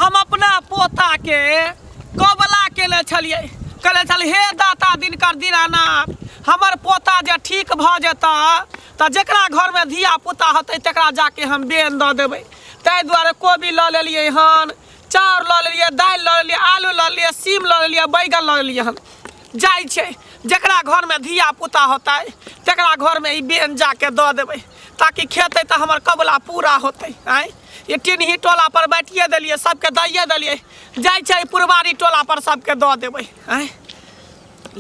हम अपना पोताके कबला केने छलियै, कहने छलियै हे दाता दिनकर दीनानाथ, हमर पोता जे ठीक भऽ जेतऽ तऽ जकरा घरमे धिया पुता होतै तकरा जाके हम बेन दऽ देबै। ताहि दुआरे कोबी लऽ लेलियै हन, चाउर लऽ लेलियै, दालि लऽ लेलियै, आलू लऽ लेलियै, सीम लऽ लेलियै, बैगन लऽ लेलियै हन। जाइ छै जकरा घरमे धिया पुता होतै तकरा घरमे ई बेन जाके दऽ देबै ताकि खेतै तऽ हमर कबुला पूरा होतै। आँय, ई टिनही टोला पर बाँटिए देलियै, सबके दैए देलियै, जाइ छै पुरबारी टोला पर सबके दऽ देबै। आँय,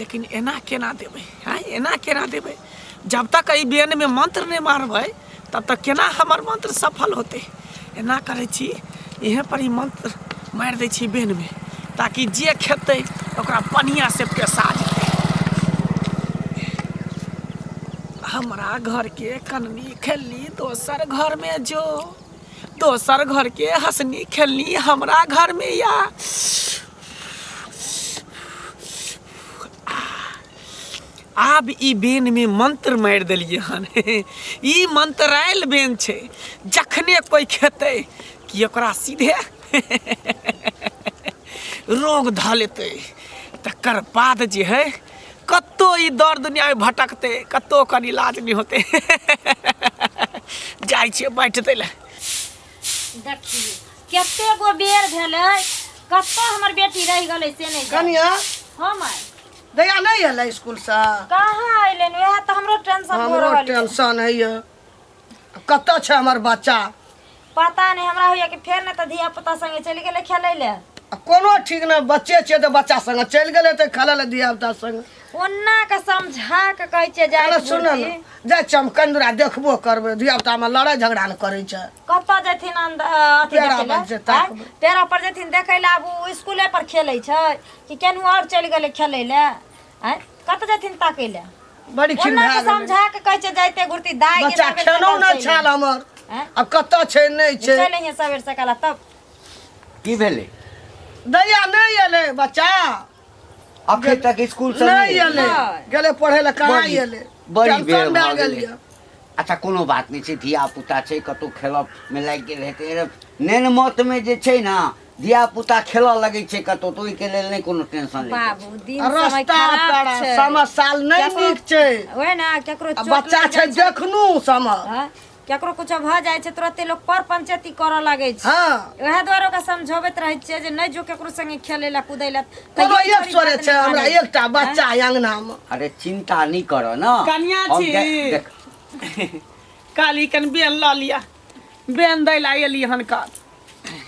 लेकिन एना केना देबै? आँय, एना केना देबै? जब तक एहि बेनमे मंत्र नहि मारबै तब तक केना हमर मंत्र सफल होतै? एना करै छी, इहे पर ई मंत्र मारि दै छी बेनमे ताकि जे खेतै ओकरा बढ़िआँसँ पेशा जेतै। हमरा घरके कननी खेलनी दोसर घरमे जो, दोसर घरके हँसनी खेलनी हमरा घरमे या। आब ई बेनमे मंत्र मारि देलियै हन, ई मंत्रायल बेन छै, जखने कोइ खेतै कि ओकरा सीधे रोग धऽ लेतै। तकर बाद जे है कतौ ई दर दुनियामे भटकतै, कतौ ओकर इलाज नहि होतै। जाइ छियै बाँटि दै लए। देखियौ कते गो बेर भेलै, कतऽ हमर बेटी रहि गेलै से नहि जानि। कनिया। हँ माय। दैया नहि एलै स्कूलसँ? कहाँ अयलै, वएह तऽ हमरो टेंशन भऽ हमरो रहल यऽ। टेंशन होइए, कतऽ छै हमर बच्चा? पता नहि, हमरा होइए कि फेर नहि तऽ धिया पुता संगे चलि गेलै खेलै लए। आ कोनो ठीक नहि, बच्चे छियै तऽ बच्चा संगे चलि गेलै तऽ खेलै लए धिया पुता संगे। ओना के समझा के कहै छियै जाय अरे सुन ने, जाइ छियै हम कंदुरा देखबो करबै, धिया पुतामे लड़ाइ झगड़ा ने करै छै। कतऽ जेथिन अथी पेड़ा देखै पर लए? जे ताकबै। आँय? पेड़ा पर जेथिन देखै लए? आब ओ स्कूले पर खेलै छै कि केनहु आओर चलि गेलै खेलै लए? आँय, कतऽ जेथिन ताकै लए? बड़ी खिन ओना भए के गेलै। समझा के कहै छियै जाइते घुरती दाइ के बच्चा सबेर खेलौ सकाल नहि चलि छल हमर। आँय? आब कतऽ छै नहि छै। चलि अइहे सबेर सकाल तब। की भेलै? दैया नहि एलै बच्चा? अखन तक स्कूल से नहि एलै, नहि। गेलै पढ़ै लए, कहाँ बड़ी- एलै? बड़ी टेंशन बेर भए भऽ गेल गेलै। यऽ। अच्छा कोनो बात नहि छै, धिया पुता छै, कतहु खेलऽ मे लागि गेल हेतै। नेन मत मे जे छै ने धिया पुता खेलऽ लगै छै कतहु, तऽ ओहिके लेल नहि कोनो टेंशन लै बाबू। दिन आ समय रस्ता खराब पेड़ा छै, समय साल नहि नीक छै। ओहे ने केकरो आ चोट बच्चा लागि छै जाइ छै। देखनू समय। हँ, केकरो कुछो भऽ जाइ छै तुरते लोक पर पंचायती करऽ लागै छै। वएह दुआरे ओकरा समझबैत रहै छियै जे नहि जो केकरो संगे खेलै लए कूदै लए। कोनो कहियो एक छोरी सोरे बात छै नहि हमरा मानै। एकटा बच्चा है अंगना मे। अरे चिंता नहि करऽ ने कनिया हम छी। देख काली कन बेन लऽ लिअ, बेन दै लए एली हन काल।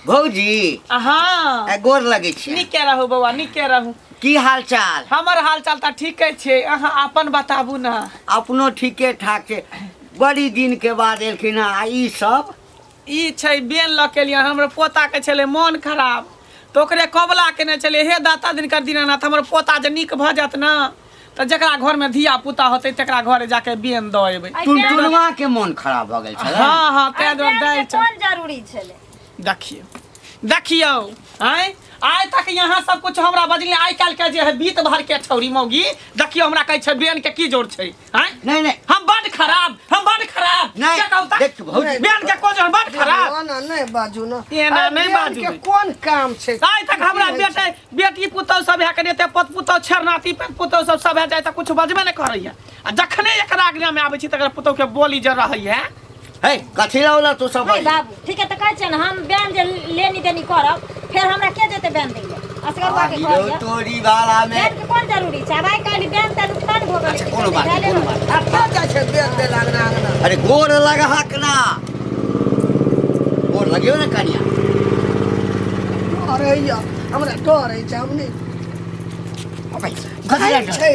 भौजी। हँ। आ गोर लगै छी। नीके रहू बौआ, नीके रहू। की हाल चाल? हमर हाल चाल तऽ ठीके छै, अहाँ अपन बताबू ने। अपनो ठीके ठाक छै। बड़ी दिन के बाद एलखिन हँ आ ई सब? ई छै बेन लऽ के एलियै। हमर पोताके छलै मोन खराब तऽ ओकरे कबला केने छलियै, हे दाता दिनकर दीनानाथ, हमर पोता जे नीक भऽ जायत ने तऽ जकरा घरमे धिया पुता होतै तकरा घरे जाके बेन दऽ एबै। एहि बेन- टुनटुनवा के मोन खराब भऽ गेल छलै? हँ हँ, ताहि एहि दुआरे बेन दालि के चाउर। कोन जरूरी छलै? देखियौ देखियौ, आँय, आइ तक यहाँ सब कुछ हमरा बजली, आइ काल्हि के जे है बीत भर के छौरी मौगी देखियौ हमरा कहै छै बेन के की जोर छै? आँय, नहीं नहीं, हम बड खराब, हम बड खराब। नहीं, के कहू तऽ? देख भौजी। बेन के कोन जोर, बड खराब। ना नहि बाजू ना। एना आ, नहि बेन बाजू। के कोन काम छै? आइ तक हमरा बेटे बेटी पुतहु सब है कने पत पुतहु छेरनाती पत पुतहु सब सब है जाय तऽ कुछ बजबे नहि करैया, आ जखने एकरा आज्ञा में आबै छी तकरा पुतहु के बोली जे रहैया। हे कथी लौला तू सब? नहीं बाबू, ठीक है तऽ कहै छियै ने हम बेन जे लेनी देनी करब फेर हमरा के जेतै बेन दै लए? असगरुआ के घर यऽ। तोरी वाला में बेन के कोन जरूरी छै? आब आइ काल्हि बेन तेन उठान भऽ गेलै। अच्छा, कोनो बात नहि, कोनो बात नहि। आ के जाइ छै बेन दै लए अंगना अंगना? अरे गोर लगहक ना, गोर लगियो ने कनिया। डर होइए हमरा, डर होइ छै, हम नहि कथी लए डर? छै।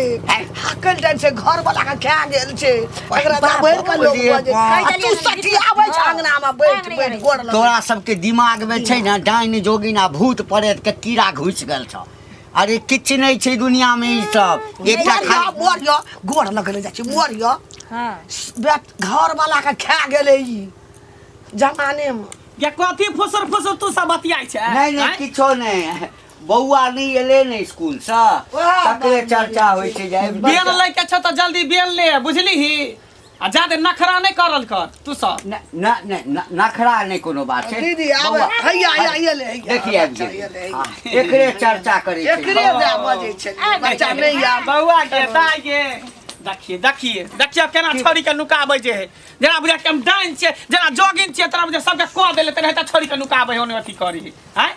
हाकल जाइ छै, घर वाला के खा गेल छै एकरा, बाप बढ़ि के लोक रे बजै। बाप। आ तू सठियाबै छै अंगना मे बैठ बैठ गोर लग। तोरा सबके दिमाग में छै ने डाइन जोगिन आ भूत प्रेत के कीड़ा घुसि गेल छौ। अरे किछु नहि छै दुनिया में ई सब, एकटा मर खाली मर गोर लगले जाइ छै, मर बेट घर वाला के खा गेलै ई जमाने मे। या कथी फुसुर फुसुर तू सब बतियाइ छै? नहीं नहीं। आँय? किछो नहीं, बौआ नहीं एले ने स्कूल से वाह, तकरे बाप चर्चा होइ छै जे आबि बेन गेल। लै के छौ तऽ जल्दी बेन ले, बुझली ही? आ जादे नखरा नहि करल कर तू सब। न न न नखरा नहि कोनो बात छै। दीदी आब बौआ, हैया हैया हैया ले हैया देखिए आबि बच्चा, गेलै। हैया ले, हैया। हाँ, एकरे चर्चा करै छै। एकरे दए बजै छै बच्चा नहि आब। बौआ के दाइ के देखिए देखिए देखिए केना छोड़ी के नुकाबै जे है, जेना बुझा के हम डाइन छियै, जेना जोगिन छियै, तेना बुझा सबके कह देले तेनाहिते छोड़ी के नुकाबै होने अथी करी आँय।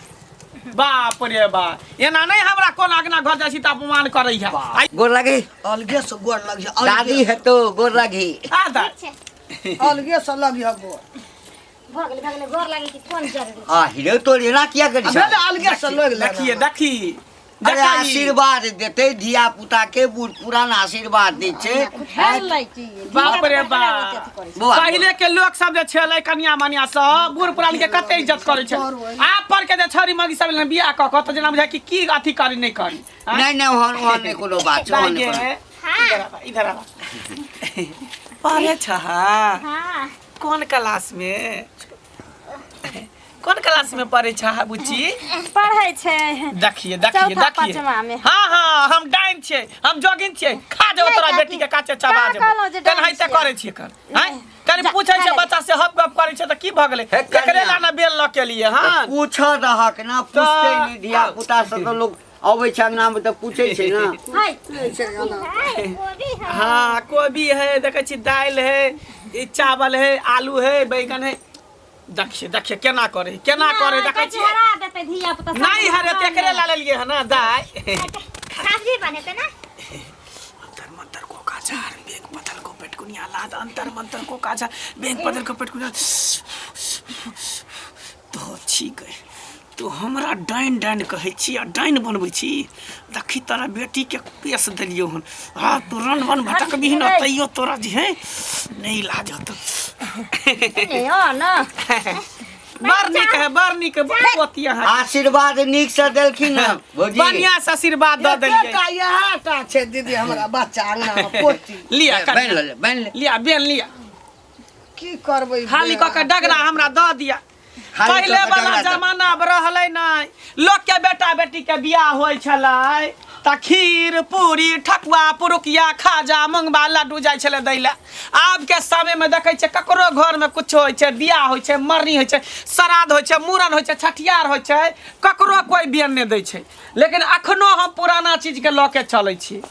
बाप रे बाप, एना नहि हमरा कोन अगना घर जाइ छी तऽ अपमान करै है। बाप, गोर लगी। अलगे से गोर लग जा, अलगे। दादी हेतो गोर लगी। आ दा। अलगे से लगी है गोर। भऽ गेलै, भऽ गेलै, गोर लागे कि कोन जरूरी? आ हिरो तोर एना किया करै आ छै? भेलै, अलगे से लग ले। देखिए देखी अरे देखी। आशीर्वाद देते धिया पुता के, बूढ़ पुरान आशीर्वाद दै छै। भेलै की? बाप रे बाप। बौआ, पहिले के लोक सब जे छलै कनिया मनिया सब बूढ़ पुरान के कते इज्जत करै छै। आब पर के जे छड़ी मगी सब बियाह कऽ कऽ तऽ जेना बुझाय कि की अथी करी नहि करी। आँय? नहि नहि, ओहन ओहन नहि कोनो बात छै, ओहन नहि कोनो। इधर आबा, इधर आबा। पढ़े छह? हाँ। कोन क्लास में, कोन क्लास में पढ़े छह बुच्ची? पढ़ै छै। देखिए देखिए चौथा देखिए। पाँचवा में। हाँ हाँ, हम डाइन छियै, हम जोगिन छियै, खा जाओ नहि तोरा काकी, बेटी के काचे चबा कहाँ जेबो। कहलहुँ जे डाइन तेनाहिते छियै? करै छियै कर हैं, कनि जा, पूछै छै खा ले। बच्चा से हप गप करै छै तऽ की भऽ गेलै? हे कन्या। एकरे ला ना बेल लऽ के लिए। हाँ पूछ रहक ना, पूछते नहि धिया पुता सब तऽ लोग अबै छै अंगना में तऽ पूछै छै ना। हाय। कोबी है। हाँ कोबी है, देखै छी दालि है, ई चावल है, आलू है, बैगन है। देखिए देखिए केना करे केना करे देखै छियै। हरा देतै धिया पुता सब। नहि हरेतै, एकरे ला लेलियै हन ना दाइ। सब्जी बनेतै ना। अंतर मंतर को काचार बेग पथल को पेटकुनिया लाद, अंतर मंतर को काचार बेग पथल को पेटकुनिया। तो ठीक है, तू हमरा डाइन डाइन कहै छी आ डाइन बनबै छी। देखी तोरा बेटीके केस देलियौ हन, आ तू रन बन भटकबही न तैयो तोरा जे है नहि इलाज होतौ। ए, ओ ना। बड़ नीक है, बड़ नीक है, बड़ पोती अहाँ। आशीर्वाद नीक से देलखिन ना भौजी? बढ़िया से आशीर्वाद दऽ देलियै। एकेटा इएह टा छै दीदी हमरा बच्चा अंगना में पोती। लिअ बनि ले, बनि ले। लिअ बेन लिअ। की करबै? खाली कऽ के डगरा हमरा दऽ दिअ। खाली कऽ पहिले के वाला डगरा दऽ। जमाना आब रहलै नहि। लोक के बेटा बेटी के बियाह होइ छलै तऽ खीर पूरी ठकुआ पुरुकिया खाजा मुंगबा लड्डू जाइ छलै दै लए। आब के समय में देखै छियै ककरो घर में कुछो होइ छै, बियाह होइ छै, मरनी होइ छै, श्राद्ध होइ छै, मूड़न होइ छै, छठियार होइ छै, ककरो कोइ बियाह नहि दै छै। लेकिन अखनो हम पुराना चीज के लऽ के चलै छी।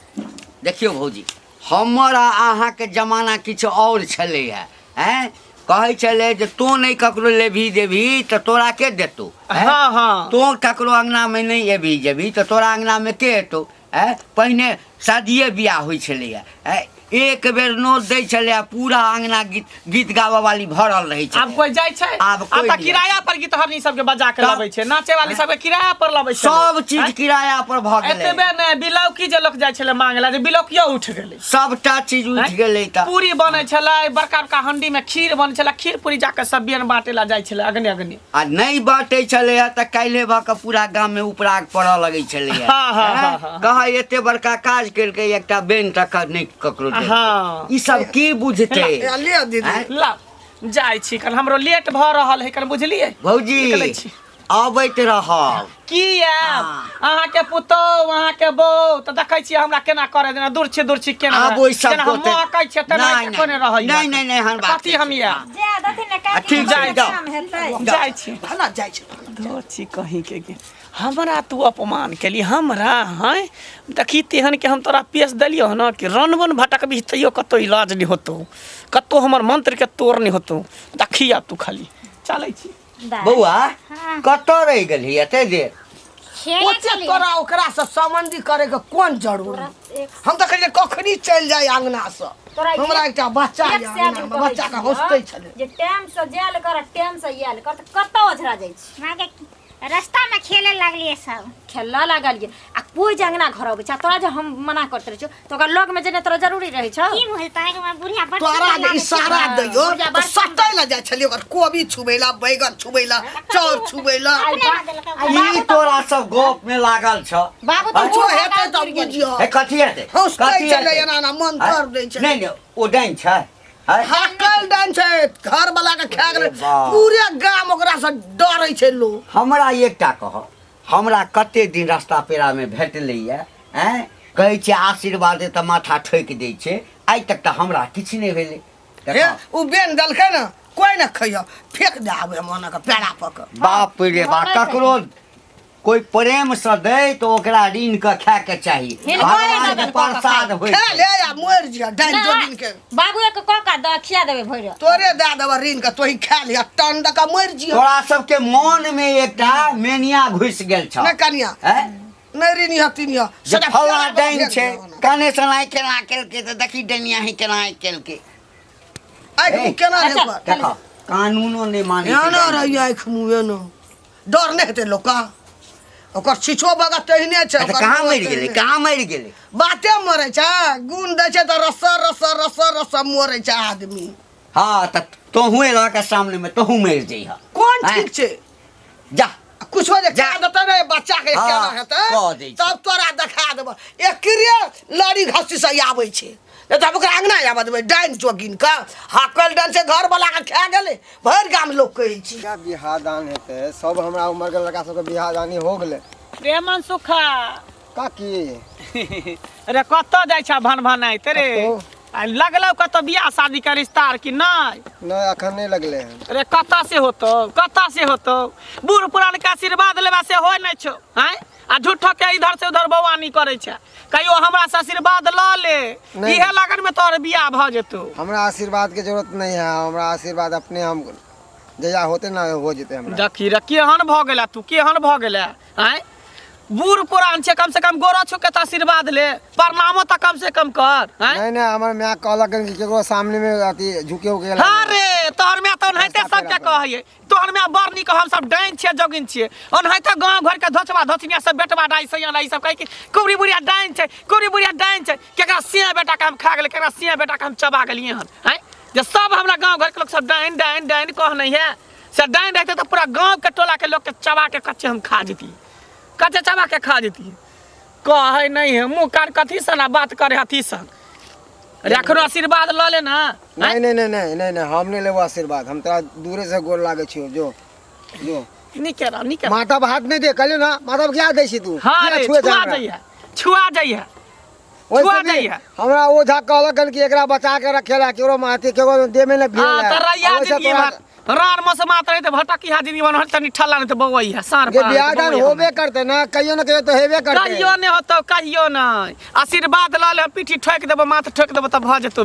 देखियौ भौजी, हमर आ अहाँके जमाना किछु आओर छलैए। आँय, कहै छलै जे तोँ नहि ककरो लेबही देबही तऽ तोरा के देतौ? आँय? हाँ हाँ। तोँ ककरो अङ्गनामे नहि एबही जेबही तऽ तोरा अङ्गनामे के एतौ? आँय, पहिने शादिये बियाह होइ छलैए। आँय, एक बेर नोत दै छलै आ पूरा अङ्गना गीत गीत गाबऽ वाली भरल रहै आब छलै। कोइ जाइ छै? आब आब कोइ तऽ नहि। किराया पर गीतहरनी सबके बजा के तब- लबै छै, नाचे वाली सबके किराया पर लबै छै। सब चीज किराया पर भऽ गेलै। एतबे नहि, बिलौकी जे लोक जाइ छलै मांगे ला, जे बिलौकियो उठि गेलै। सबटा चीज उठि आँय? गेलै। तऽ पूरी बनै छलै बड़का बड़का हंडी में, खीर बनै छलै, खीर पूरी जाके सब बियन बांटे ला जाइ छलै अगने अगने। आ नहि बाँटै छलै हँ तऽ काल्हि भऽ कऽ पूरा गाममे उपराग पड़ऽ लगै छलै हँ। हाँ, हाँ, हाँ, हाँ। कहै एते बड़का काज केलकै, एकटा बेन तक नहि ककरो देलकै। हाँ। ई सब की बुझतै? ए, ले दीदी। आँय? ला जाइ छी, कन हमरो लेट भऽ रहल है कन, बुझलियै? भौजी निकलै छी। अबैत रहब। की आयब? हाँ। अहाँके पुतोहु अहाँके बहू तऽ देखै छियै हमरा केना करे देना, दूर छी दूर छी केना। आब ओहि सब जेना हम गोटे- महकै छियै तेना नहि, नहि, कोने रहै। नहि, नहि, नहि, एहन बात कथी नहि हम छै। आयब? जा दथिन ने काकी, ठीक के छै, बड़ जाउ। काम हेतै। जाइ छी। भला जाइ छै। धो छी कहीं के गे, हमरा तू अपमान केली हमरा? हैं देखी तेहन के हम तोरा पेश देलियौ हन कि रनबन भटकबही तैयो कतौ इलाज नहि होतौ, कतौ हमर मंत्र के तोड़ नहि होतौ। देखी आब तू खाली। चलै छी। बौआ, कतऽ रहि गेलही एते देर? खेले ओते छलियै। तोरा ओकरा से संबंधी करे के कोन जरूरी? हम तऽ कहलियै कखनी चलि जाय अंगना से। तोरा हमरा एकटा बच्चा एक यऽ सए अंगना दिन मे, कहै बच्चा के छियौ हँसते छलै जे टाइम से जायल कर आ टाइम से आयल कर, तऽ कतऽ ओझरा जाइ छी? माँ के रास्ता में खेले लागलिए सब। खेलऽ लागलियै आ कोइ जे अंगना घर अबै छै आ तोरा जे हम मना करैत रहै छियौ तऽ ओकरा लगमे जेनाइ तोरा जरूरी रहै छौ? की भेल तोरा के बुढ़िया बड़ तोरा सुंदर जे लागै छै। इशारा दैयो बुढ़िया तऽ बड़ सटै लए जाइ छलियै, ओकर कोबी छुबै ला, बैगन छुबै ला, चाउर छुबै ला। अपने ना देलकै। की तोरा सब गप में लागल छ? बाबू तऽ कुछो बूढ़ हेतै तऽ पुरि गेल। बुझियौ। हे कथी हेतै? हँसते कथी छलै हेतै? एना एना मंत्र दै छलै। नहि नहि, ओ डाइन छै। आँय? हाकल डाइन छै, घर वाला के खा गेलै। अरे बाप। पूरे गाम ओकरा से डरै छै लोग। हमरा एकटा कह, हमरा कते दिन रास्ता पेड़ामे भेटलैए? आँय, कहै छै आशीर्वाद तऽ माथा ठोकि दै छै, आइ तक तऽ हमरा किछु नहि भेलै। हे उ बेन देलकै ने कोई न खैय फेंक दे आबे हम ओना के पेड़ा पर के बाप रे बाप ककरो कोई प्रेम से दे तो ओकरा ऋण के खाए के चाही हिनकोरे भगवान के लगन कऽ कऽ प्रसाद होइ खा छै। ले आ मरि जिया डाइन जोगिन के बाबू के कऽ कऽ दऽ खिया देबै भरि तोरे दए देबऽ ऋण के तोही खा लिह टन दऽ के मरि जिया तोरा सबके मन में एकटा मेनिया घुसि गेल छौ नहि कनिया हैं? नहि ऋण यह तीन यह जे फला डाइन छै कने सनाइ केना केलकै तऽ देखी डनिया ही केना केलकै आँखि मुँह केना रहै अच्छा। ओकर देखो कानूनो नहि मानै छै एना डाइन। रहै आँखि मुँह एना डर नहि हेतै लोकके ओकर छिछो बगत तेहने छै अच्छा ओकर कहाँ मुँह मरि गेलै तेहने। कहाँ मरि गेलै बाते मरै छै गुण दै छै तऽ रस रस रस रस मरै छै आदमी हँ तऽ तोहूँ एलह के सामने में तोहूँ मरि जइह कोन आँय? ठीक छै जा कुछो जे जा। कए देतै ने बच्चा के हाँ, केना हेतै कऽ दै छै। तब तोरा देखा देबऽ एकरे लड़ी घसी से आबै छै नहि तऽ हम ओकरा अङ्गना आबऽ देबै डाइन जोगिन के हाकल डाइन छै घरवला के खा गेलै भरि गाम लोक कहै छै क्या बियाह दान हेतै सब हमरा उम्र के लड़का सबके बियाह दानी हो गेलै प्रेमन सुखा काकी अरे कतऽ जाइ छ भन भनाइत रे कतौ? आ लगलौ कतौ बियाह शादी के रिश्ता आर कि नहि नहि अखन नहि लगलै हन अरे कतऽ से होतौ कतऽ से होतौ बूढ़ पुरान के आशीर्वाद लेबा से होइ नहि छौ आँय आ झूठो के इधर से उधर बौआनी करै छै कहियो हमरा से आशीर्वाद लऽ ले नहि। इहे लगन में तोहर बियाह भऽ जेतौ हमरा आशीर्वाद के जरूरत नहीं है हमरा आशीर्वाद अपने हम जहिया होते ना हो जेते हमरा देखी रे केहन भऽ गेला तू केहन भऽ गेला आँय बूढ़ पुरान छै कम से कम गोरो छू के तऽ आशीर्वाद ले प्रणामो तऽ कम से कम कर आँय नहीं नहीं हमर माय कहलक कि केकरो सामने में अथी झुके उके हाँ रे तोहर माय तऽ ओनाहिते रास्ता सबके पेड़ा पर। कहैये तोहर माय बड़ नीक हम सब डाइन छियै जोगिन छियै ओनाहिते गाँव घर के धोचबा धोचनिया सब बेटबा डाइ सैया डाइ सब कहै कि कुबरी बुढ़िया डाइन छै कुबरी बुढ़िया डाइन छै केकरा सिया बेटा के हम खा गेलै केकरा सिया बेटा के हम चबा गेलियै हन आँय जे सब हमरा गाँव घर के लोग सब डाइन डाइन डाइन कहने है से डाइन रहते तऽ पूरा गाँव के टोला के लोग के चबा के कच्चे हम खा जैतियै कच्चे चबा के खा जैतियै कहै नहि है मुँह कान कथी सन आ बात करे अथी सन अरे एखनो आशीर्वाद लऽ ले ना नहीं नहीं नहीं नहीं नहीं नहीं हम नहीं लेबो आशीर्वाद हम तोरा दूरे से गोर लागे छियो जो जो नीके रह नीके रह। माथा पर हाथ नहीं दे कहलियो ना माथा पर क्या दै छी तू हाँ किया रे छुए छुआ जा हमरा? जाइए छुआ जाइए ओहिसे छुआ भी जाइए हमरा ओझा कहलक हन कि एकरा बचा के रखेला केकरो माथे केकरो देह में न भिड़ेला हाँ त रैया आ ओहिसे जिंदगी तोरा- भर रान मौसम रहे त भटकी हा जिंदगी भर तनी ठल्ला नहीं त बौआई है सार जे बियाह दान होबे करते ना कहियो ना कहियो तो हेबे करते कहियो नहीं होतो कहियो नहीं आशीर्वाद ल ले पीठी ठोक देबो माथ ठोक देबो त भ जेतो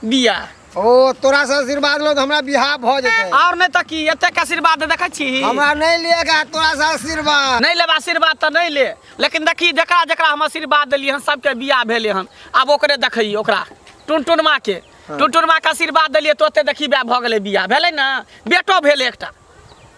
बियाह ओ तोरा से आशीर्वाद लो तो हमरा बियाह भ जेतै और नहीं त की एतेक आशीर्वाद देखै छी हमरा नहीं लिएगा तोरा से आशीर्वाद नहीं लेब आशीर्वाद त नहीं ले लेकिन देखी जकरा जकरा हम आशीर्वाद देलियै हन सबके बियाह भेलै हन आब ओकरे देखै ओकरा टुनटुन माँ के टुनटुन माँ के आशीर्वाद देलियै तो ओते देखी भऽ गेलै बियाह भेलै ने बेटो भेलै एकटा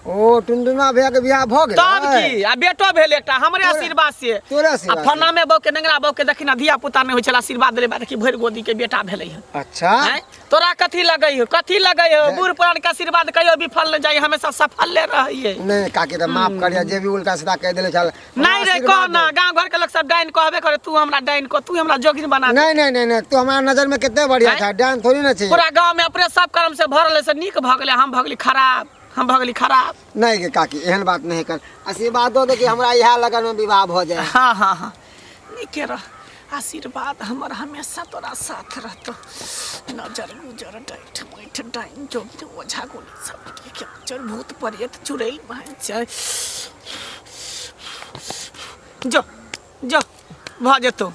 ओ टुनटुना भैया के बियाह भ गेलै तब की आ बेटो भेल एकटा हमरे आशीर्वाद से तोरे आ आशीर्वाद से। फलामे बहू के नेंगरा बहू के देखी ना धिया पुता नहि होइ छल आशीर्वाद देले बाद देखी भरि गोदी के बेटा भेलै हन अच्छा आँय? तोरा कथी लगै हो कथी लगै हो बूढ़ पुरान के आशीर्वाद कहियो विफल नहि जाइ हमेशा सफले रहैये नहीं काकी तऽ माफ करिया जे भी उल्टा सीधा कह देले छल नहीं रे कह ना गांव घर के लोग सब डाइन कहबे करे तू हमरा डाइन कह तू हमरा जोगिन बना दे नहीं नहीं नहीं नहीं तू हमारा नजर में कितने बढ़िया आँय? था डान थोड़ी ना चाहिए पूरा गांव में अपने सब कर्म से भरल है से नीक भऽ गेलै हम भऽ गेली खराब हम भऽ गेली खराब नहीं गे काकी एहन बात नहीं कर आशीर्वाद दो दे कि हमरा इएह लगन में विवाह भऽ जाए हाँ हाँ हाँ नीके रह आशीर्वाद हमर हमेशा तोरा साथ रहतो नजर गुजर डैठ मैठ डाइन जोगिन ओझा गोली सब के चल भूत प्रेत चुड़ैल भाई छै जो जो भऽ जेतौ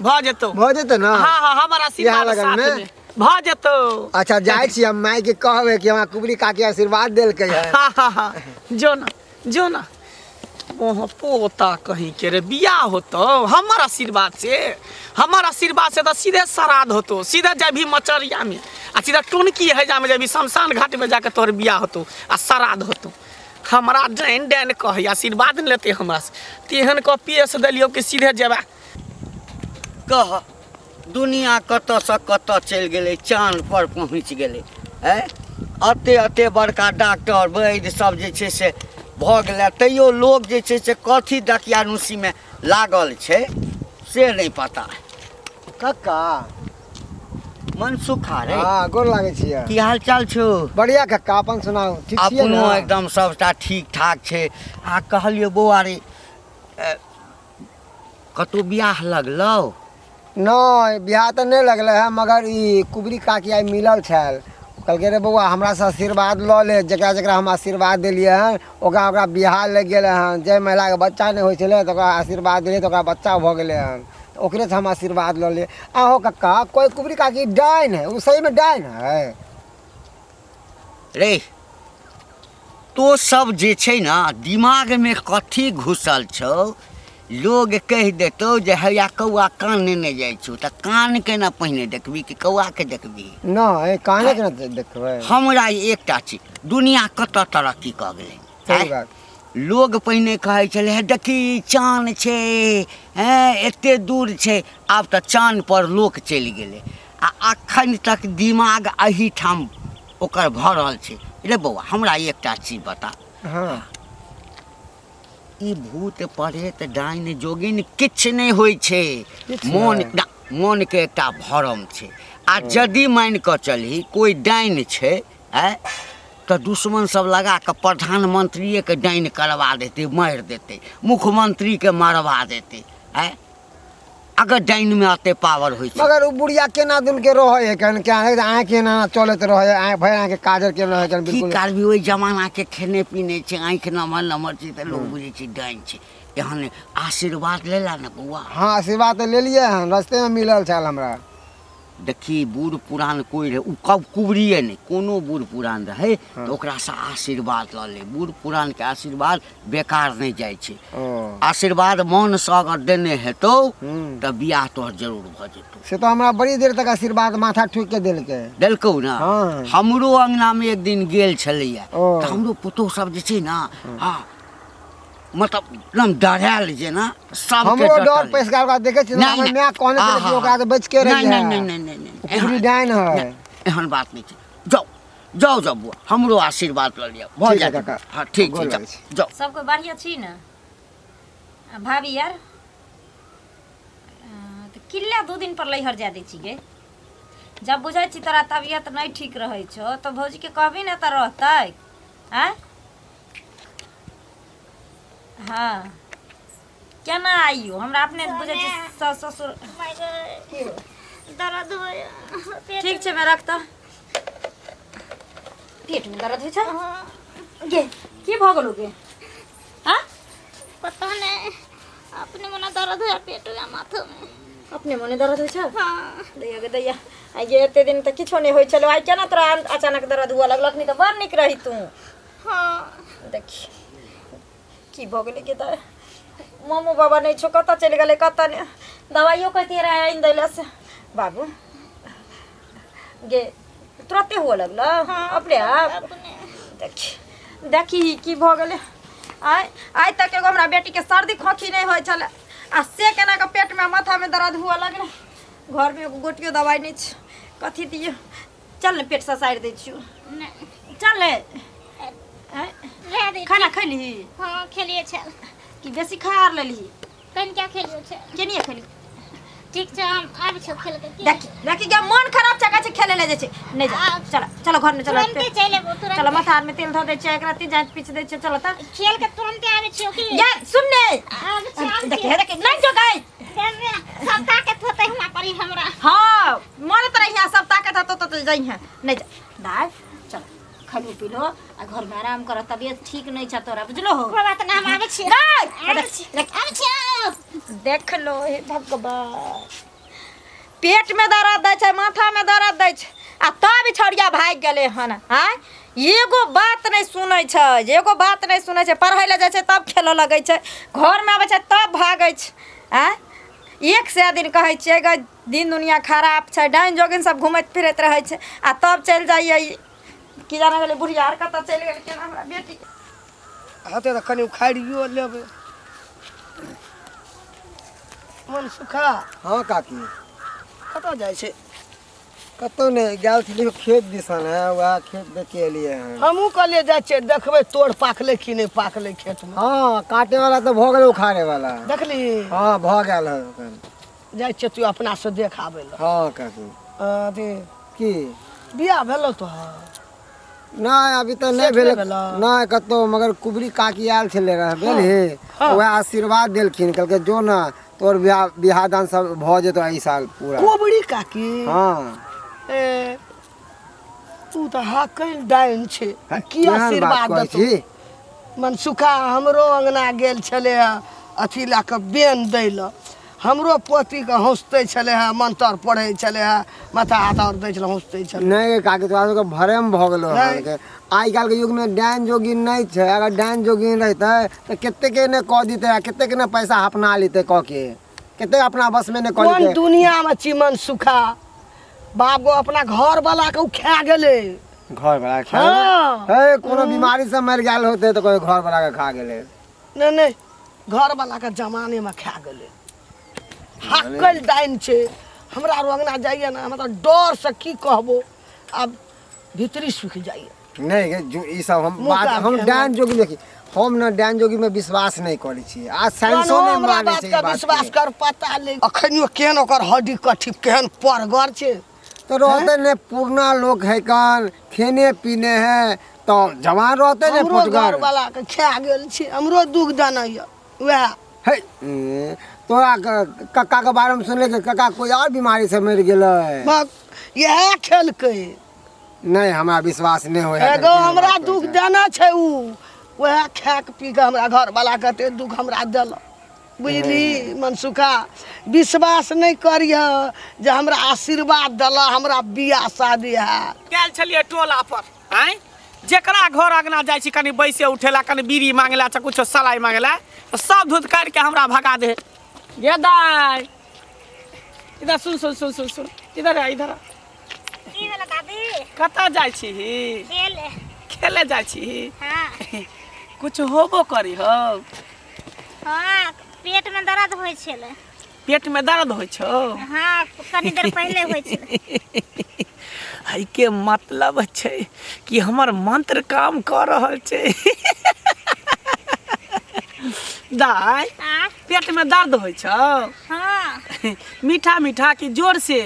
भऽ जेतौ भऽ जेतै ने हाँ हाँ हमर इएह आशीर्वाद लगन साथ में? में भऽ जेतौ अच्छा जाइ छी हम माय के कहबै कि हमरा कुबरी काकी आशीर्वाद देलकै है हाँ हाँ हाँ जो ना जो ना ओह पोता कहीं के रे बियाह होतो हमर आशीर्वाद से हमर आशीर्वाद से तऽ सीधे श्राद्ध होतो सीधे जाबी मचरिया में आ सीधा टुनकी है जामे जाबी शमशान घाट में जाके तोहर बियाह होतो आ श्राद्ध होतो हमरा डाइन डाइन कहै आशीर्वाद नहि लेतै हमरा से तेहन कऽ पेश देलियौ कि सीधे जेबा कह दुनिया कतऽसँ कतऽ चलि गेलै चाँदपर पहुँचि गेलै आँय एते एते बड़का डॉक्टर वैद्य सब जे छै से भऽ गेलै तैयो लोक जे छै से कथी दकियानुसीमे लागल छै से नहि पता कक्का मनसुखा रे हाँ गोर लागै छियै की हाल चाल छौ बढ़िया कक्का अपन सुनाउ ठीक छियै अपनो ने एकदम सबटा ठीक ठाक छै आ कहलियौ बौआ रे कतहु बियाह लगलौ नहि बियाह तऽ नहि लगलै हँ मगर ई कुबरी काकी आइ मिलल छल कहलकै रे बौआ हमरासँ आशीर्वाद लऽ ले, जकरा जकरा हम आशीर्वाद देलियै हन ओकरा ओकरा बियाह लागि गेलै हन। जाहि महिलाके बच्चा नहि होइ छलै तऽ ओकरा आशीर्वाद देलियै तऽ ओकरा बच्चा भऽ गेलै हन, तऽ ओकरेसँ हम आशीर्वाद लऽ लेलियै। आहो कक्का, कोइ कुबरी काकी डाइन है, ओ सहीमे डाइन है? रे तो सब जे छै ने दिमागमे कथी घुसल छौ, लोग कहि देतौ जे हैया कौआ कान नेने जाइ छौ, तऽ कानके ने पहिने देखबी कि कौआके देखबी? नहि, कानेके ने देखबै। हमरा एकटा चीज, दुनिया कतऽ तरक्की कऽ गेलै। सही बात। लोग पहिने कहै छलै हे देखी चान छै, हेँ एते दूर छै, आब तऽ चानपर लोक चलि गेलै आ अखन तक दिमाग एहिठाम ओकर भरल छै। रे बौआ, हमरा एकटा चीज बता। हँ। ई भूत प्रेत डाइन जोगिन किछु नहि होइ छै। किछु मोन नहि। मोनके एकटा भरम छै। आ यदि मानि कऽ चलही कोइ डाइन छै आँय, तऽ दुश्मन सब लगा कऽ प्रधानमंत्रिएके डाइन करवा देतै, मारि देतै, मुख्यमंत्रीके मरवा देतै। आँय, अगर डाइनमे एते पावर होइ छै। मगर ओ बुढ़िया केना दुन के रहै है, केहन के आँखि एना चलैत रहै है, आँखि भरि आँखि काजर केने रहै केहन की बिल्कुल करबी, ओहि जमानाके खेने पीने छै, आँखि नमहर नमहर छै तऽ लोक बुझै छै डाइन छै। एहन आशीर्वाद लेला ने बौआ? हँ, आशीर्वाद तऽ लेलियै हन, रस्तेमे मिलल छल हमरा। देखी, बूढ़ पुरान कोइ रहै, ओ कब कुबरिए नहि, कोनो बूढ़ पुरान रहै तऽ ओकरासँ आशीर्वाद लऽ ले। बूढ़ पुरानके आशीर्वाद बेकार नहि जाइ छै। ओ आशीर्वाद मोनसँ अगर देने हेतौ हूँ। तऽ बियाह तोहर जरूर भऽ जेतौ। से तऽ हमरा बड़ी देर तक आशीर्वाद माथा ठोकि के देलकै। देलकौ ने? हँ। हमरो अङ्गनामे एक दिन गेल छलैया ओ। तऽ हमरो पुतोहु सब जे छै ने, हँ मतलब एकदम डरायल जेना सबके हमरो डर डटल। पैस गेल, ओकरा देखै छियै नहि, हमर नहि। माय कहने छलै कि आहा। ओकरा से बचि के नहि रहिहे। नहि नहि नहि नहि नहि कुबरी डाइन है। नहि, एहन बात नहि छै। जाउ जाउ जाउ बुआ, हमरो आशीर्वाद लऽ लिअ भऽ ठीक है जायत। काका। हँ ठीक छै, गोर जाउ लागै छी। जाउ। सबके बढ़िआँ छी ने आ भाभी यार? तऽ किल्ला 2 दिन पर लैहर जाय दै छी गे। जब बुझै छी तोरा तबियत नहि ठीक रहै छौ तऽ भौजीके कहबी ने तऽ रहतै। आँय, हँ, केना आइयो हमरा अपने बुझै छी सास ससुर। दर्द होइए। ठीक छै, मैं रखता। पेट में दर्द होइ छै गे? की भऽ गेलौ गे? हाँ, पता नहीं, अपने मने दर्द होइए पेट में, माथो में। अपने मने दर्द होइ छै? हाँ। दैया गे दैया, आइ गे एते दिन तऽ किछो नहि होइ छलौ, आइ केना तोरा अचानक दर्द हुअ लगलक? नहि तऽ बड़ नीक रही तू। हाँ। देखी की भऽ गेलै गे दाइ। मामो बाबा नहि छौ, कतऽ चलि गेलै कतऽ नहि। दवाइयो कहितियै रहै आनि दै लए से। बाबू गे, तुरते हुअ लगलौ अपने आप? अपने। देखी देखी की भऽ गेलै। आइ आइ तक एगो हमरा बेटीके सर्दी खोखी नहि होइ छलै आ से केना कऽ पेटमे माथामे दर्द हुअ लगलै। घरमे एगो गोटियो दवाइ नहि छै, कथी दियौ? चल ने, पेट ससारि दै छियौ। नहीं। चल ने। आँय, रह दे। खाना खैलही? हाँ, खेलिए छल। कि बेसी खा आर लेलही? कनिका खेलियो छल। केनिये खैली? ठीक छै, हम आबै छौ खेल के। देखी देखी गे, मन खराब छै, कहै छै खेले ले जाइ छै। नहि जा, चल चलो घरमे चलो। तुरन्ते चलि एबो, तुरन्ते। चलो, माथा आरमे तेल धऽ दै छियै, एकरा तीन जाइत पीछ दै छियै। चलो तऽ। खेल के तुरन्ते आबै छियौ की? गे सुन ने। आबै छियौ, आबै देखी छियौ। हे देखी, नहि जो गई। सब ताकत होतै हमरा पर हमरा। हाँ, मन तऽ रहिया सब ताकत हतो तऽ जइहे। नहि जा दाय, चल खलू पीलो आ घरमे आराम कर, तबियत ठीक नहि छ तोरा, बुझलो हो? कोइ बात नहि, हम आबै छियौ। दाय आबै छियौ, आबै छियौ। देख लो हे भगवान, पेट में दर्द दै छै, माथा में दर्द दै छै आ तब ई छौड़िया भागि गेलै हन। आँय, एगो बात नहि सुनै छै, एगो बात नहि सुनै छै। पढ़ै लए जाइ छै तब खेलऽ लगै छै, घरमे आबै छै तब भागै छै। आँय, 100 दिन कहै छियै गे, दिन दुनिया खराब छै, डाइन जोगिन सब घुमैत फिरैत रहै छै आ तब चलि जाइए ई। की जाने गेलै बुढ़िया आर कतऽ चलि गेलै केना हमरा बेटी। हेतै तऽ कनि उखाड़ियो लेबै। मन सुखा। हँ काकी। कतऽ जाइ छै? कतहु नहि गेल छलियै, खेत दिसन है, वएह खेत देख के एलियै हन। हमहूँ कहलियै जाइ छियै देखबै तोड़ पाकलै कि नहि पाकलै खेतमे। हँ, काटे वाला तऽ भऽ गेलै, उखाड़े वाला देखली? हँ, भऽ गेल है एखन। जाइ छियै तू अपनासँ देख आबै लए। हँ काकी। अथी की बियाह भेलौ तोहर? नहि, अभी तऽ नहि सेठ भेल। नहि भेलौ? नहि कतहु, मगर कुबरी काकी आयल छलै रहै, बुझलही? हँ। वएह आशीर्वाद देलखिन, कहलकै जो ने तोर बियाह बियाह दान सब भऽ जेतौ एहि साल पूरा। कोबरी काकी? हँ। ए तू तऽ हाकल डाइन छै। है, की केहन बात आशीर्वाद कहै देतौ छी? मनसुखा हमरो अङ्गना गेल छलै हँ अथी लए कऽ बेन दै लए, हमरो पोतीके हौँसतै छलै हँ, मंत्र पढ़ै छलै हँ, माथा हाथ आओर दै छलै, हौँसतै छलै। नहि काकी, तोरा सबके भरम भऽ गेलो नहि। हन। आइ काल्हिके युगमे डाइन जोगिन नहि छै। अगर डाइन जोगिन रहितै तऽ कतेके नहि कऽ दितै आ कतेक नहि पैसा अपना लेतै कऽ के, कतेक अपना बसमे नहि कऽ कोन लेतै। दुनियामे छी मनसुखा बाप गो, अपना घर वाला के उ खा गेलै। घर वाला खा हाँ। हे, कोनो बीमारी से मरि गेल होतै तऽ कोइ घर वाला के खा गेलै। नहि नहि, घर वाला के जमाने में खा गेलै। हाकल डाइन छै। हमरा आर अंगना जाइए ने, हमरा डर से की कहबो, आब भीतरी सुखि जाइए। नहि गे, जो ई सब हम मुँह बात काट हम के डाइन जोगी देखी, हम ने डाइन जोगी में विश्वास नहि करै छी आ साइंसो कोनो नहि हमरा मानै बात छै ई के बात विश्वास के। कर, पता ले अखनियो केहन ओकर हड्डी कट्ठी केहन परगर छै। तऽ रहते ने पुरना लोक है, कान खेने पीने है तऽ जवान रहते ने हमरो पोटगर। घर वाला के खा गेल छै, हमरो दुख देना यऽ वएह। हे ए, तोरा कक्का के बारे में सुनले कि कक्का कोई और बीमारी से मरि गेलै? बस इएह खेलकै। नहि, हमरा विश्वास नहि होइ है। एगो हमरा दुख देना छै, उ वएह खा के पी के हमरा घर वाला कते दुख हमरा देलक। बुझली मनसुखा, विश्वास नहि करिह जे हमरा आशीर्वाद देलक हमरा बियाह शादी हैत। गेल छलियै टोला पर, आँय जेकरा घर अंगना जाइ छी कनि बैसे उठेला, कनि बीड़ी मांगेला चाहे कुछो सलाइ मांगेला, तऽ सब धुत काटि के हमरा भगा दे। गे दाइ, इधर सुन सुन सुन सुन सुन, इधर आ इधर आ। की भेल दादी? कतऽ जाइ छी? खेले। खेले जाइ छी? हाँ। कुछ होबो करी हो? हाँ, पेट में दर्द होइ छलै। पेट में दर्द होइ छौ? हाँ, कनी देर पहिले होइ छलै। एहिके मतलब छै कि हमर मंत्र काम कऽ रहल छै। दाइ, आ पेट में दर्द होइ छौ? हाँ। मीठा मीठा कि जोर से?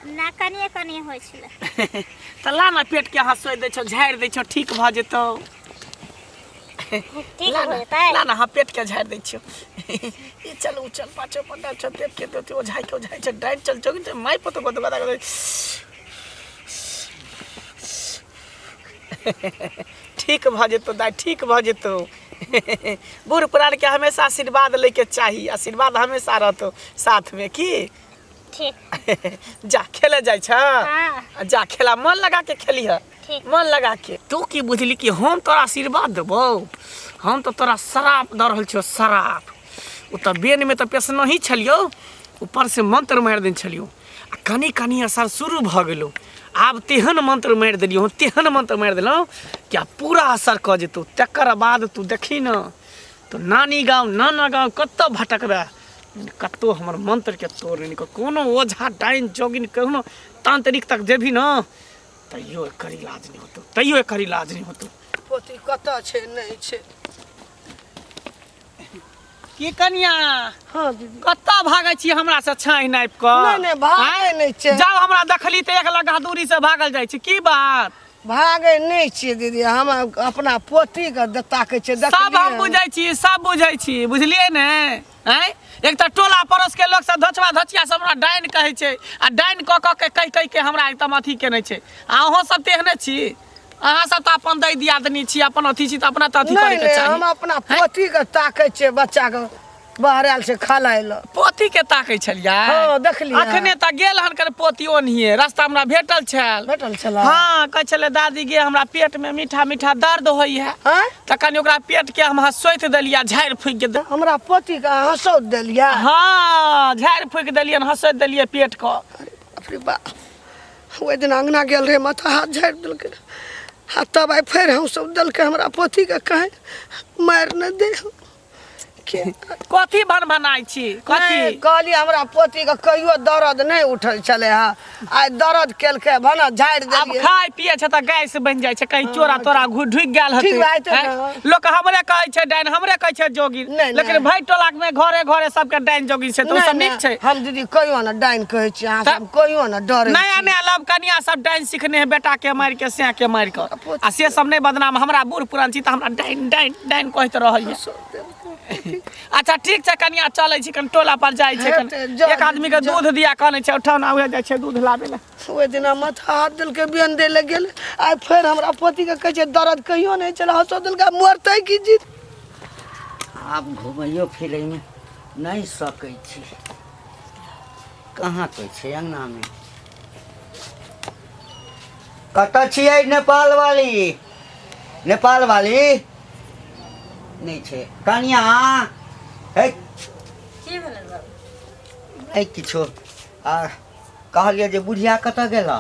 ना, कनिए कनिए होइ छलै। तऽ ला ने पेट के हँसोइ दै छौ, झाड़ि दै छौ, ठीक भऽ जेतौ। ठीक ला हो ना, जेतै। ला ना, हम पेट के झाड़ि दै छियौ। ई चल उ चल पाछो पटा छौ पेट के देते ओझाइ के ओझाइ छै डाइन चल जोगिन छै माय पोतो गोद गोदा गोदा। ठीक भऽ जेतौ दाइ, ठीक भऽ जेतौ। बूढ़ पुरान के हमेशा आशीर्वाद लैके चाही, आशीर्वाद हमेशा रहतौ साथमे। की ठीक। जा खेले जाइ छ? हाँ। जा खेला, मन लगा के खेलिह। ठीक। मन लगा के। तू की बुझली कि हम तोरा आशीर्वाद देबौ? हम तऽ तोरा श्राप दऽ रहल छियौ, श्राप। ओ तऽ बेनमे तऽ पेसनही छलियौ, ऊपर से मंत्र मारि देने छलियौ आ कनि कनि असर शुरू भऽ गेलौ। आब तेहन मंत्र मारि देलियौ, तेहन मंत्र मारि देलहुँ कि आब पूरा असर कऽ जेतौ। तकर बाद तू देखी ने तऽ नानी गाँव नाना गाँव कतऽ भटकबै, कतहु हमर मंत्रके तोड़ नहि निकल। कोनो ओझा डाइन जोगिन कोनो तांत्रिक तक जेबही ने तैयो एकर इलाज नहि होतौ, तैयो एकर इलाज नहि होतौ। पोती कतऽ छै नहि छै? की कनिया? हाँ दीदी। कतऽ भागै छी हमरा से छाहि नापि कऽ? नहि नहि, भागै नहि छै। जाउ, हमरा देखली तऽ एक लगा दूरी से भागल जाइ छी, की बात? भागै नहि छियै दीदी, हम अपना पोतीके ताकै छियै। सब हम देखलियै। बुझै छी, सब बुझै छी, बुझलियै ने? आँय, एक तऽ टोला पड़ोस के लोक सब धोचवा धोचिया सब हमरा डाइन कहै छै आ डाइन कऽ कऽ के कहि कहि के हमरा एकदम अथी केने छै। आ अहूँ सब तेहने छी, अहाँ सब तऽ अपन दै दियादनी छी, अपन अथी छी, तऽ अपना तऽ अथी नहि करैके नहि, चाही। हम अपना पोतीके ताकै छियै, बच्चाके बहरायल छै खेलाय लए। पोती के ताकै छलियै? हँ, देखलियै। अखने तऽ गेल हन कर पोती, ओनहिए रास्ता हमरा भेटल छल। भेटल छलै? हँ, कहै छलै दादी गे हमरा पेट में मीठा मीठा दर्द होइ है। आँय? तऽ कनि ओकरा पेट के हम हँसोति देलियै, झाड़ि फूकि के हमरा पोतीके हँसौत देलियै? हँ, झाड़ि फूकि देलियनि, हँसोति देलियै पेट के। बाप रे बाप, ओहि दिन अङ्गना गेल रहै, माथा हाथ झाड़ि देलकै आ तब आइ फेर हँसौत देलकै हमरा पोतीके, कहीं मारि नहि दे के। कथी भन भनाइ छी? कथी नहि, कहलियै हमरा पोतीके कहियो दर्द नहि उठल छलै हँ, आइ दर्द केलकै भने झाड़ि आब देलियै। खाय पिए छै तऽ गैस बनि जाइ छै, कहीं चोरा तोरा घु ढुकि गेल हेतै। ठीक भए जेतै आँय? ने। लोक हमरे कहै छै डाइन, हमरे कहै छै जोगिन, नहि, लेकिन नहि। भाई टोला में घरे घरे सबके डाइन जोगिन छै, तऽ ओ नहि, सब नीक नहि, छै। हम दीदी कहियो ने डाइन कहै छी अहाँ तऽ- सब, कहियो ने डरै नया छी। नया लव कनिया सब डाइन सिखने है, बेटा के मारि के सैं के मारि के, आ से सब नहि बदनाम। हमरा बूढ़ पुरान छी तऽ हमरा डाइन डाइन डाइन कहैत रहैया। अच्छा ठीक छै कनिया चलै छी कनि टोला पर जाइ छै कनि। हेतै, जा- एक आदमी के दूध दिया कनै छै उठौना उहे जाइ छै दूध लाबे लए ओहि दिना माथा हाथ देलकै बेन दै लए गेल आइ फेर हमरा पतिके कहै छै दर्द कहियो नहि छलै हँसो देलकै मरतै की जीत आब घुमैयो फिरैमे नहि सकै छी कहाँ कोइ छै अङ्गनामे कतऽ छियै नेपाल वाली नेपाल वाली नहि छै कनिया हे की भेलै बाबू नहि किछो आ कहलियै जे बुढ़िया कतऽ गेल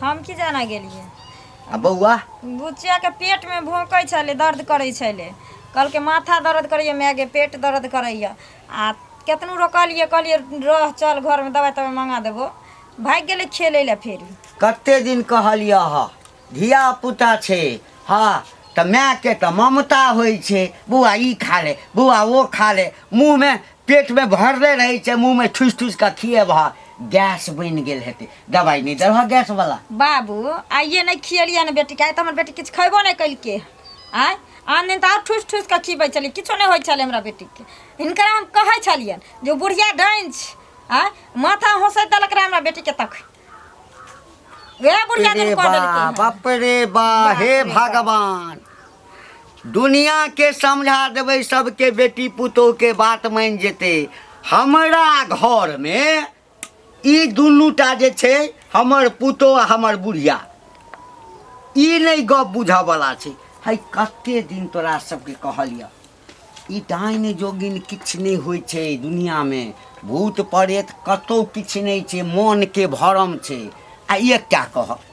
हम की जाना गेलियै आ बौआ बुचियाके पेटमे भोंकै छलै दर्द करै छलै कहलकै माथा दर्द करैए मायगे पेट दर्द करैए आ केतनो रोकलियै कहलियै रह चल घरमे दबाइ तबाइ मङ्गा देबो भागि गेलै खेलै लए फेर कते दिन कहलियै हँ धिया पुता छै हँ तऽ मायके तऽ ममता होइ छै बौआ ई खा ले बौआ ओ खा ले मुँहमे पेटमे भरले रहै छै मुँहमे ठुसि ठुसि कऽ खिएबह गैस बनि गेल हेतै दबाइ नहि देलह गैसवला बाबू आइए नहि खिएलियै ने बेटीके आइ तऽ हमर बेटी किछु खयबो नहि केलकै आँय आन दिन तऽ आओर ठुसि ठुसि कऽ खिबै छलियै किछो नहि होइ छलै हमरा बेटीके हिनकरा हम कहै छलियनि जे ओ बुढ़िया डाइन छै आँय माथा होसैत देलक रहए हमरा बेटीके तखन वएह बुढ़िया रे दिन कऽ देलकै हन। बाप रे बा हे बाप रे बा। भगवान दुनिया के समझा देबै सबके बेटी पुतोह के बात मानि जेतै हमरा घर मे ई दुनू टा जे छै हमर पुतोह आ हमर बुढ़िया ई नहि गप बुझऽवला छै है कते दिन तोरा सबके कहलियऽ ई डाइन जोगिन किछु नहि होइ छै दुनिआँमे भूत प्रेत कतहु किछु नहि छै मोनके भरम छै आ एकटा कहब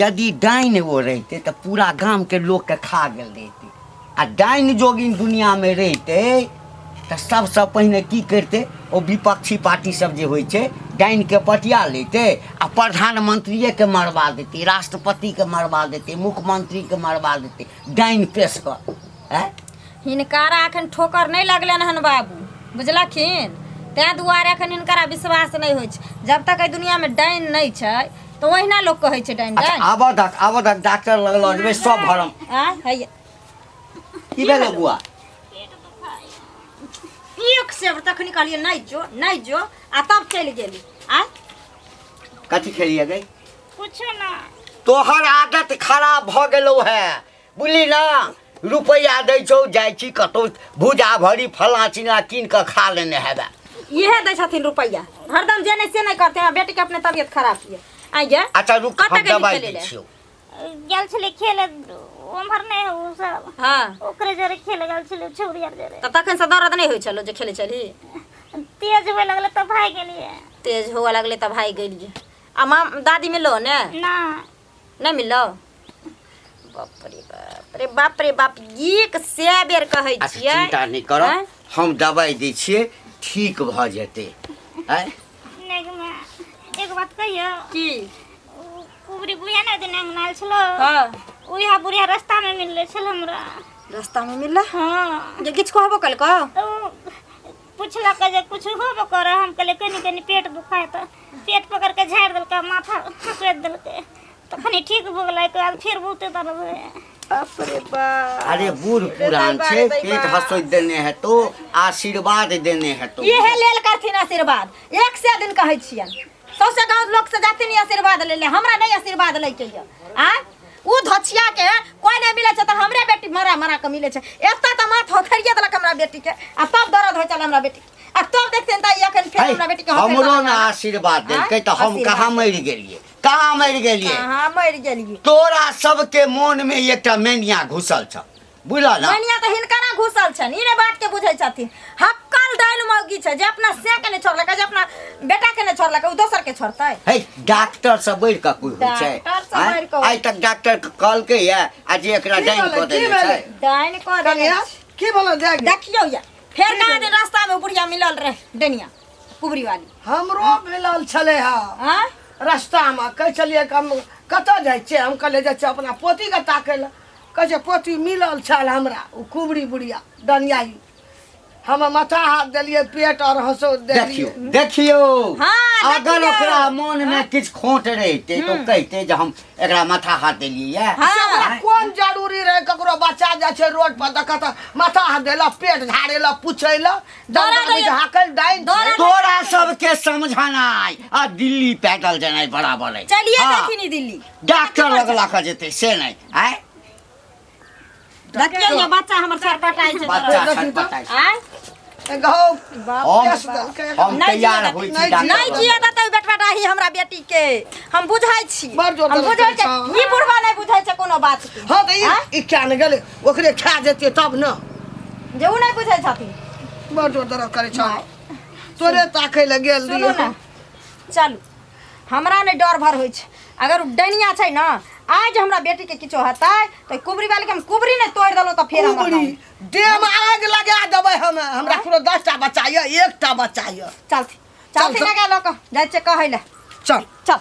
यदि डाइन ओ रहितै तऽ पूरा गामके लोकके खा गेल रहितै आ डाइन जोगिन दुनिआँमे रहितै तऽ सबसँ पहिने की करितै ओ विपक्षी पार्टी सब जे होइ छै डाइनके पटिया लैतै आ प्रधानमंत्रिएके मरबा देतै राष्ट्रपतिके मरबा देतै मुख्यमंत्रीके मरबा देतै डाइन पेश कऽ आँय हिनकारा एखन ठोकर नहि लगलनि हन बाबू बुझलखिन ताहि दुआरे एखन हिनकरा विश्वास नहि होइ छै जब तक एहि दुनियामे डाइन नहि छै तऽ ओहिना लोक कहै छै डाइन अच्छा डाइन आबऽ दक आबऽ दक डॉक्टर लग लऽ जेबै सब भरम आँय हैया की भेलो बुआ एक से तखनी कहलियै नहि जो नहि जो आ तब चलि गेली आँय कथी खेलियै गई कुछो ना तोहर आदत खराब भऽ गेलौ है बुझली ना रुपैआ दै छौ जाइ छी कतौ भुजा भरी फलाँ चिल्लाँ कीन कऽ खा लेने हेबे इहे दै छथिन रुपैआ हरदम जे नहि से नहि करते हमरा बेटीके अपने तबियत खराब यऽ आइ गे अच्छा रुक कतऽ हम गेली दबाइ खेलै दै लए? छियौ गेल छलै खेले उम्हर नहि ओ सब हँ ओकरे जरे खेले गेल छलै छौड़ी आर जरे तऽ तखन से दर्द नहि होइ छलो जे खेलै छली तेज हुए लगलै तऽ भागि गेलियै तेज हुअ लगलै तऽ भागि गेलियै आ माँ दादी मिललो ने ना नहि मिललो बाप रे बाप रे बाप रे बाप एक सए बेर कहै अच्छा छियै चिन्ता नहि कर आँय? हम दबाइ दै छियै ठीक भऽ जेतै आँय नहि गे माय एगो बात कहियौ की उ कुबरी बुढ़िया ने दिन अंगना आयल छलो हाँ उएह बुढ़िया रास्ता में मिलले छल हमरा रास्ता में मिलला हाँ जे किछु कहबो केलको तऽ उ पुछलक जे कुछ होबो करे हम कहलियै कनि कनि पेट दुखाय तऽ पेट पकड़ के झाड़ि देलकै माथा हँसोति देलकै तखनी ठीक भऽ गेलै ओहिके बाद फेर बहुते दर्द होइए बाप रे बाप अरे बूढ़ पुरान छै पेट हँसोति देने हेतौ आशीर्वाद देने हेतौ इहे लेल करथिन आशीर्वाद एक सए दिन कहै छियनि सौसे गाँव लोक से जाथिन आशीर्वाद ले ले हमरा नहि आशीर्वाद लैके यऽ आँय उ धछिया के कोई नहीं मिले छै तऽ हमरे बेटी मरा मरा के मिले छै एतऽ तऽ माथ होथरिए देलक हमरा बेटी के आ तब दर्द होइ छल हमरा बेटी के आ तब देखथिन तऽ ई एखन फेर है, हमरा बेटी के होथरि हमरो देलक ने आशीर्वाद देलकै तऽ हम आशीर्वाद कहाँ मरि गेलियै कहाँ मरि गेलियै कहाँ मरि गेलियै तोरा सबके मोन में एकटा मैनिया घुसल छ बुझल ना मैनिया तऽ हिनकरा घुसल छनि ई नहि बात के बुझै छथिन हक्कल डाइन मौगी छै जे अपना से के नहि छोड़लकै जे अपना बेटा के नहि छोड़लकै ओ दोसर के छोड़तै हे डॉक्टर से बढ़ि कऽ कोइ होइ छै डॉक्टर से आँय? बढ़ि कऽ आइ तक डॉक्टर कहलकै ये आ जे एकरा की डाइन भेलै, कऽ की देने भेलै? छै डाइन कऽ देने कनिया छै। की भेलै जाय गे? देखियौ या फेर कहाँ दिन रास्ता में बुढ़िया मिलल रहे डनिया कुबरी वाली हमरो मिलल छलै हँ आँय रस्तामे कहै छलियै कि हम कतऽ जाइ छियै हम कहलियै जाइ छियै अपना पोतीके ताकै लए कहै छै पोती मिलल छल हमरा ओ कुबरी बुढ़िया डनियाही हम माथा हाथ देलियै पेट आओर हँसो देखियौ देलियै देखियौ हाँ, अगर देखियौ। ओकरा मोन में किछु खोट रहितै तऽ ओ कहितै जे हम एकरा माथा हाथ देलियै हाँ। से हमरा कोन जरूरी जरूरी रहे ककरो बच्चा जाइ छै रोड पर तऽ कहता माथा हाथ देला पेट झाड़े ला पूछे ला दौड़ा दैया। हाकल डाइन दौड़ा तोरा सबके समझनाइ आ दिल्ली पैदल जेनाइ बराबर अइ चलिए हाँ, देखिनी दिल्ली डॉक्टर लग लऽ कऽ जेतै से नहि आँय देखियौ ये बच्चा हमर सरपटाइ छै बच्चा देखी तऽ। छटपटाइ छै। आँय गौ हम केस देलकै। हम नहि तैयार जिए होइ छी नहि डॉक्टर नहि लग। जिए देतै बेटवा डाही हमरा बेटी के हम बुझै छी बड़ जोर हम दर्द बुझै करै छी छौ। ई बुढ़वा नहि बुझै छै कोनो बात के हाँ तऽ ई ई क्या ने गेलै ओकरे खा जेतै तब ने जे उ नहि बुझै छथिन बड़ जोर दर्द करै छौ तोरे ताकै लए गेल सुनू रहियै ने चलू हमरा नहि डर भर होइ छै अगर उ डनिया छै ने आज हमरा बेटी के किछो हेतै तऽ कुबरी वाली के हम कुबरी नहि तोड़ि देलहुँ तऽ फेर हमर कुबरी देह में आग लगा देबै हम। हमरा कोनो 10टा बच्चा यऽ, एकटा बच्चा यऽ। चलथि चलथि चल। ने लऽ कऽ जाइ छियै कहै लए। चल। चल।